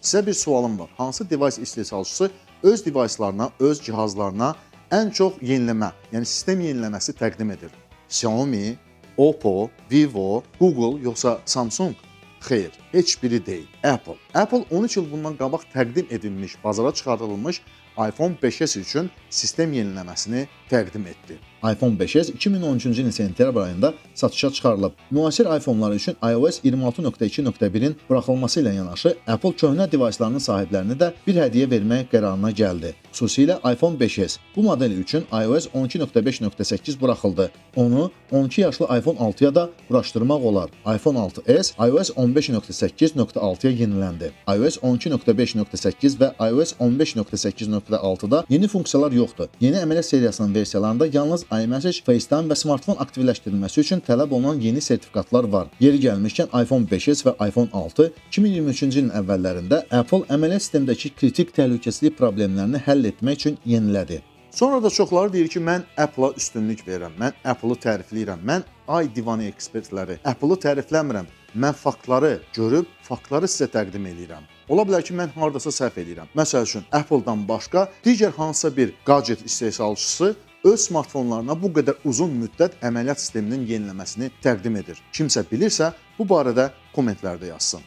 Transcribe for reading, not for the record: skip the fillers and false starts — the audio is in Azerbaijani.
Sizə bir sualım var. Hansı device istehsalçısı öz device-larına, öz cihazlarına ən çox yeniləmə, yəni sistem yeniləməsi təqdim edir? Xiaomi, Oppo, Vivo, Google yoxsa Samsung? Xeyr, heç biri deyil. Apple. Apple 13 il bundan qabaq təqdim edilmiş, bazara çıxarılmış iPhone 5s üçün sistem yeniləməsini təqdim etdi. iPhone 5s 2013-cü ilin sentyabr ayında satışa çıxarılıb. Müasir iPhone-lar üçün iOS 26.2.1-in buraxılması ilə yanaşı Apple köhnə device-larının sahiblərinə də bir hədiyyə vermək qərarına gəldi. Xüsusilə iPhone 5s. Bu model üçün iOS 12.5.8 buraxıldı. Onu 12 yaşlı iPhone 6-ya da quraşdırmaq olar. iPhone 6s iOS 15.8.6-ya yeniləndi. iOS 12.5.8 və iOS 15.8.6-da yeni funksiyalar yoxdur. Yeni əməliyyat seriyasının versiyalarında yalnız iMessage, FaceTime və smartfon aktivləşdirilməsi üçün tələb olunan yeni sertifikatlar var. Yeri gəlmişkən, iPhone 5s və iPhone 6 2023-cü ilin əvvəllərində Apple əməliyyat sistemindəki kritik təhlükəsizlik problemlərini həll etmək üçün yenilədi. Sonra da çoxları deyir ki, mən Apple-a üstünlük verirəm, mən Apple-ı tərifləyirəm. Mən, ay divanı ekspertləri, Apple-ı tərifləmirəm. Mən faktları görüb, faktları sizə təqdim eləyirəm. Ola bilər ki, mən hardasa səhv eləyirəm. Məsəl üçün, Apple-dan başqa digər hansısa bir gadget istehsalçısı öz smartfonlarına bu qədər uzun müddət əməliyyat sisteminin yeniləməsini təqdim edir? Kimsə bilirsə, bu barədə kommentlərdə yazsın.